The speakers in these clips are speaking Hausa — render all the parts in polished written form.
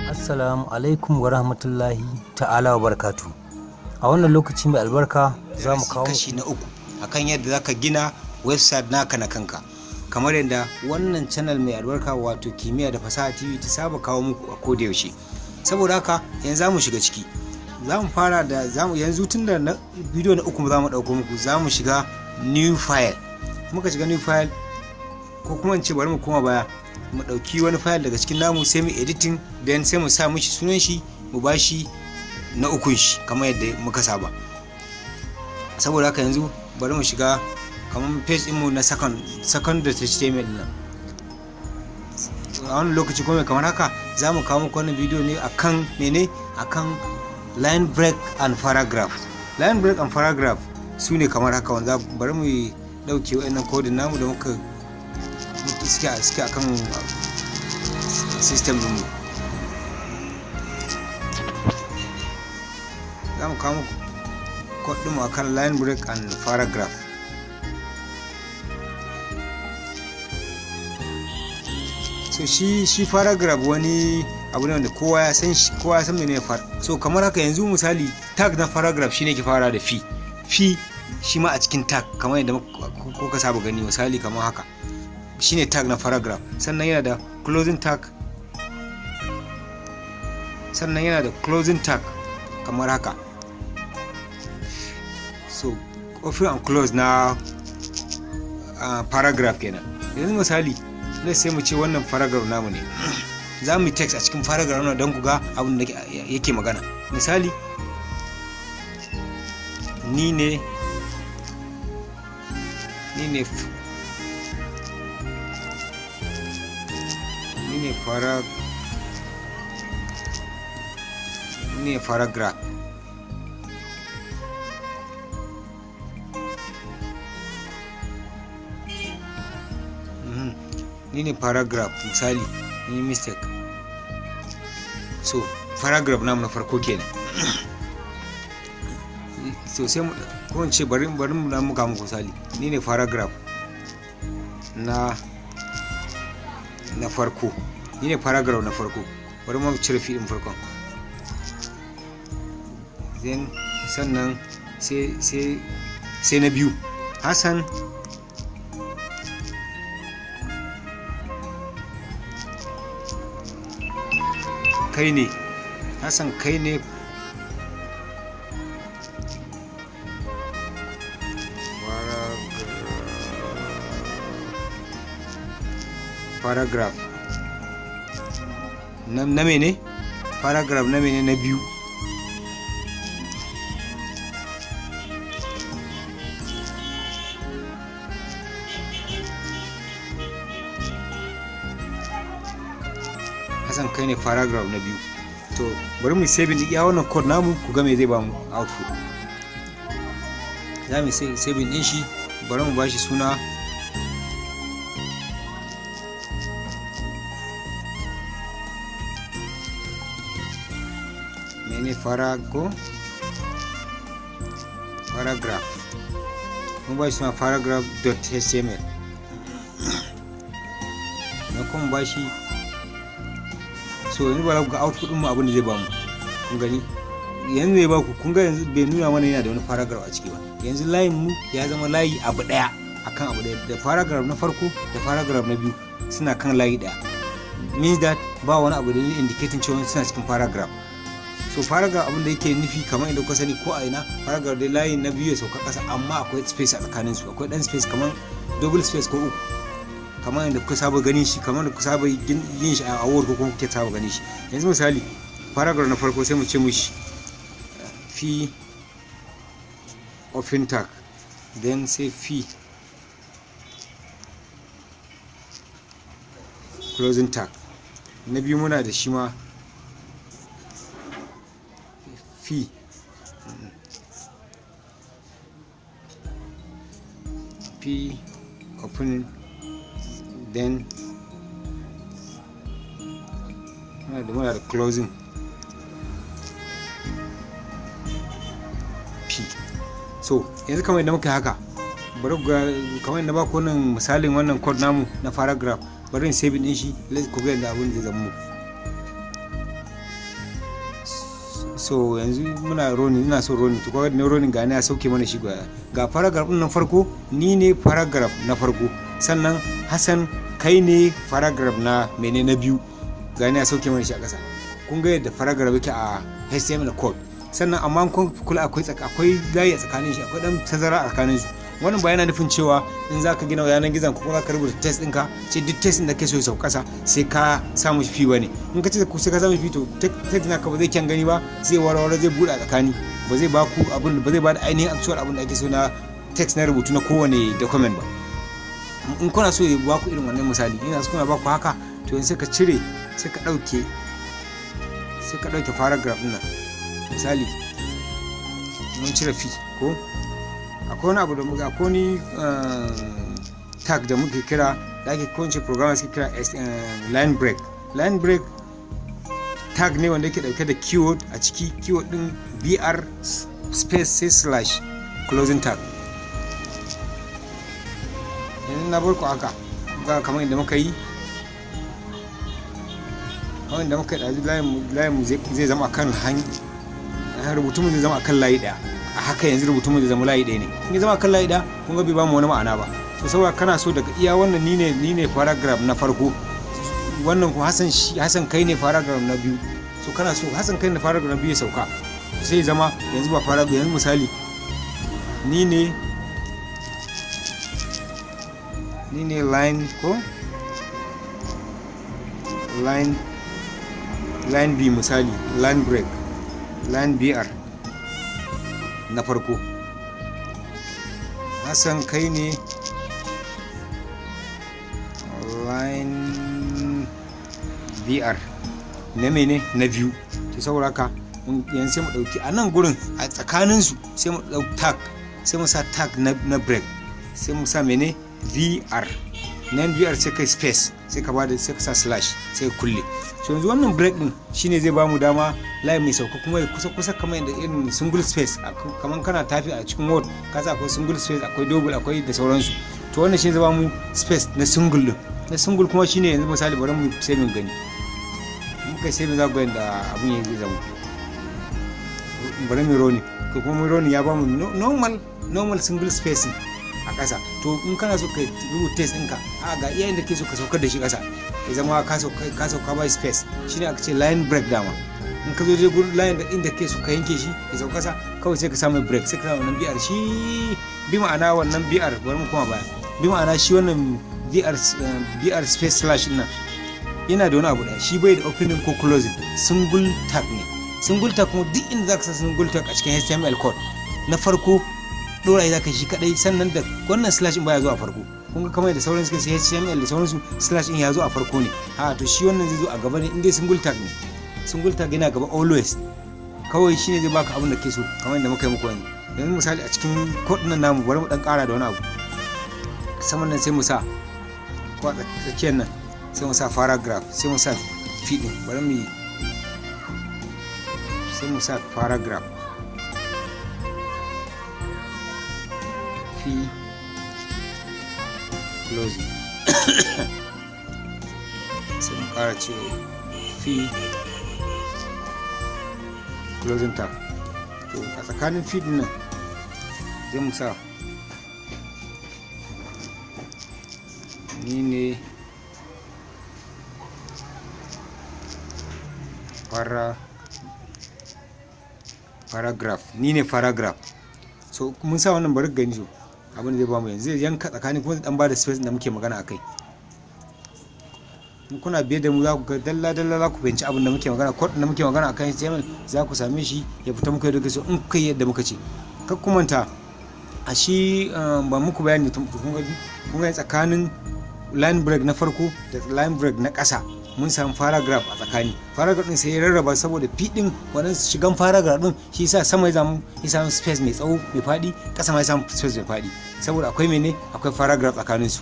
Assalamu alaikum wa rahmatullahi ta'ala wa barakatu. A wannan lokaci mai albarka za mu kawo kashi na uku akan yadda zaka gina website naka na kanka, kamar yadda wannan channel mai albarka wato Kimiyya da Fasaha TV ta saba kawo muku a koda yaushe. Saboda haka yanzu zamu shiga ciki, zamu fara da zamu yanzu tun da bidiyo na uku zamu dauko muku, zamu shiga new file. Muka shiga new file, ko kuma in ce bari mu koma baya mu dauki wani file daga cikin namu, sai mu editing, then sai mu sa mishi sunan shi, mu bashi na ukun shi kamar yadda muka saba. Saboda haka yanzu bari mu shiga kamar page ɗinmu na second da HTML nan. A wani lokaci kuma kamar haka za mu kawo muku wannan bidiyo ne akan mene, akan line break and paragraph. Line break and paragraph su ne kamar haka, wanda bari mu ɗauke wa'annan kodin namu da muka suke akan system ɗinmu. Za mu kawo muku code ɗinmu akan line break and paragraph. So shi paragraph wani abu ne wanda kowa ya san shi, kowa ya san menene far. So kamar haka yanzu misali tag na paragraph shine ke fara da p, p shi ma a cikin tag kamar yadda kuka saba gani, misali kamar haka shine tag na paragraph. Sannan yana da closing tag, sannan yana da closing tag kamar haka. So open and close na paragraph kenan. Yanzu misali let's sai mu ce wannan paragraph namu ne, za mu yi text a cikin paragraph na don ku ga abin da yake magana. Misali ni ne paragraph. Ni ne paragraph misali, ni mistake. So paragraph namu na farko kenan. So sai mu ko in ce bari mu dan muka muku misali, ni ne paragraph na farko, ni ne paragraph na farko. Bari mu cire fi din farkon, then sannan sai na biyu, Hassan kai ne, Hassan kai ne paragraph na mene, paragraph na mene na biyu. Hassan kai ne paragraph na biyu. To bari mu save iya wannan code namu ku ga me zai bamu output. Za mu save din shi, bari mu bashi suna mene, paragraph, mun bashi suna paragraph.html. Na kuma bashi. So yanzu ba za ku ga output ɗin mu abin da zai bamu. Kun gani yanzu mai baku, kun ga yanzu bai nuna mana yana da wani paragraph a ciki ba. Yanzu layin mu ya zama layi abu ɗaya akan abu ɗaya, da paragraph na farko da paragraph na biyu suna kan layi ɗaya, means that ba wani abu da ne indicating cewa suna cikin paragraph. So paragraph abin da yake nufi kamar inda kuka sani ko a ina, paragraph dai layi na biyu ya sauka ƙasa, amma akwai space a tsakanin su, akwai ɗan space kamar double space ko uku, kamar yadda kuka saba ganin shi, kamar da kuka saba yin shi a Word ko kuma kuke saba ganin shi. Yanzu misali paragraph na farko sai mu ce mishi p open tag, then sai p closing tag. Na biyu muna da shi ma p p open, then muna da closing p. So yanzu kamar yadda muka haka, bari ga kamar yadda ba ku wannan misalin wannan code namu na paragraph, bari in save din shi, let's ku ga yadda abin zai zama muku. So yanzu muna running, ina so running. To kaga ne running, ga ne ya sauke mana shi. Ga paragraph din na farko, ni ne paragraph na farko, sannan Hassan kai ne paragraph na mene, na biyu. Ga ne ya sauke mana shi a ƙasa. Kun ga yadda paragraph yake a HTML code. Sannan amma kun kula akwai layi a tsakanin shi, akwai dan tazara a tsakanin su. Wannan ba yana nufin cewa in zaka gina yanar gizon ko zaka rubuta text ɗinka, ce duk text ɗin da ke so ya sauka ƙasa sai ka samu shi p bane. In ka ce sai ka samu p, to text naka ba zai kyan gani ba, zai warware, zai buɗe a tsakani, ba zai ba ku abin, ba zai ba da ainihin actual abin da ake so na text na rubutu na kowane document ba. In kuna so ya ba ku irin wannan, misali ina so kuna ba ku haka, to yanzu sai ka cire, sai ka ɗauke paragraph ɗin nan. Misali mun cire p, ko akwai wani abu da muka, akwai wani tag da muke kira, da ake ko programmer suke kira line break. Line break tag ne wanda yake dauke da keyword a ciki, keyword din br space sai slash closing tag. Yanzu na bar ku haka, ga kamar inda muka yi, kamar inda muka yi ɗazu, layin mu zai zama akan hanyar rubutu mu zai zama akan layi ɗaya. A haka yanzu rubutu mu zai zama layi ɗaya ne. In ya zama akan layi ɗaya, kun ga bai ba mu wani ma'ana ba. To saboda kana so daga iya wannan, ni ne paragraph na farko, wannan kuma Hassan, shi Hassan kai ne paragraph na biyu. So kana so Hassan kai ne paragraph na biyu ya sauka, sai zama yanzu ba paragraph. Yanzu misali ni ne line ko line B, misali line break, line BR na farko, Hassan kai ne line BR na mene, na biyu. To saboda haka yanzu sai mu dauki a nan gurin, a tsakaninsu sai mu dauki tag, sai mu sa tag na break, sai mu sa mene, VR nan, VR, sai kai space, sai ka bada, sai ka sa slash, sai ka kulle. So yanzu wannan break din shine zai bamu dama layi mai sauka kuma ya kusa kusa, kamar yadda irin single space, kamar kana tafi a cikin Word, ka sa akwai single space, akwai double, akwai da sauransu. To wannan shine zai bamu space na single din. Na single kuma shine yanzu misali bari mu saving gani. Muka saving, za ku ga yadda abun ya zama. Bari mu running, ko kuma mu running, ya bamu normal single spacing a ƙasa. To in kana so ka rubuta text ɗinka, a ga iya inda ke so ka saukar da shi ƙasa, ya zama ka sauka by space, shine aka ce line break. Dama in ka zo je gurin line da inda ke so ka yanke shi ya sauka ƙasa, kawai sai ka samu break, sai ka samu wannan BR. Shi bi ma'ana wannan BR, bari mu koma baya, bi ma'ana shi wannan BR space slash ɗin nan yana da wani abu ɗaya: shi bai da opening ko closing, single tag ne. Single tag kuma, duk inda zaka sa single tag a cikin HTML code, na farko dora shi zaka shi kadai, sannan da wannan slash din baya zuwa farko. Kun ga kamar da sauran suka sai HTML da sauransu, slash din ya zo a farko ne. Ha, to shi wannan zai zo a gaba ne in dai single tag ne. Single tag yana gaba always. Kawai shine zai baka abin da ke so, kamar yadda muka yi muku yanzu. Yanzu misali a cikin code nan namu, bari mu dan kara da wani abu saman nan, sai mu sa ko a tsakiyar nan, sai mu sa paragraph, sai mu sa p din, bari mu yi, sai mu sa paragraph p closing, sai mu kara ce p closing tag. To a tsakanin p din nan sai mu sa ni ne paragraph, ni ne paragraph. So mun sa wannan, bari gani. So abin da zai bamu yanzu, zai yanka tsakanin kuma zai dan bada space da muke magana akai. In kuna biye da mu, za ku ga dalla dalla, za ku fahimci abin da muke magana. Code da muke magana akan HTML za ku same shi ya fita muku yadda so in kai yadda muka ce. Kar ku manta, a shi ba muku bayani. Kun ga tsakanin line break na farko da line break na ƙasa mun samu paragraph a tsakani. Paragraph din sai ya rarraba saboda p din, wannan shigan paragraph din shi yasa sama ya samu space mai tsawo, mai fadi, ƙasa ma ya samu space mai fadi, saboda akwai mene, akwai paragraph tsakanin su.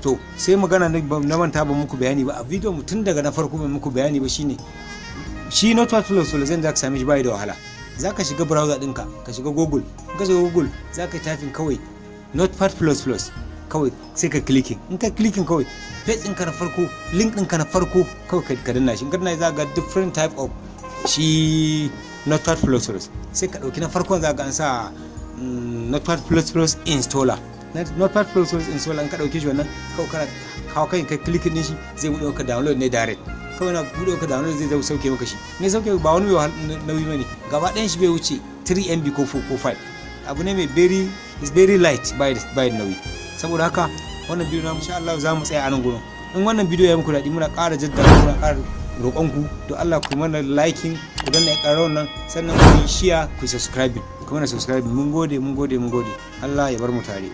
To sai magana na manta ba muku bayani ba a video mu tun daga na farko, mai muku bayani ba, shine shi Notepad plus plus zan, zaka same shi bai da wahala. Zaka shiga browser ɗinka, ka shiga Google. In ka shiga Google, zaka yi typing kawai Notepad plus plus, kawai sai ka clicking. In ka clicking, kawai page ɗinka na farko, link ɗinka na farko, kawai ka danna shi. In ka danna, za ga different type of Shi Notepad plus plus, sai ka ɗauki na farkon, za ka an sa Notepad plus plus installer. Notepad plus plus installer, in ka ɗauke shi wannan, kawai kana kawo kai kai clicking din shi, zai buɗe maka download ne direct. Kawai na buɗe maka download, zai zai sauke maka shi ne. Sauke ba wani mai nauyi bane, gaba ɗayan shi bai wuce 3 MB ko 4 ko 5. Abu ne mai very is very light, by nauyi. Saboda haka wannan bidiyo na, insha Allah, za mu tsaya a nan gurin. In wannan bidiyo ya muku daɗi, muna ƙara jaddada, muna ƙara roƙon ku, to Allah ku mana liking, ku danna ƙararrawar nan, sannan ku yi share, ku yi subscribing, ku mana subscribing. Mun gode, mun gode, mun gode. Allah ya bar mu tare.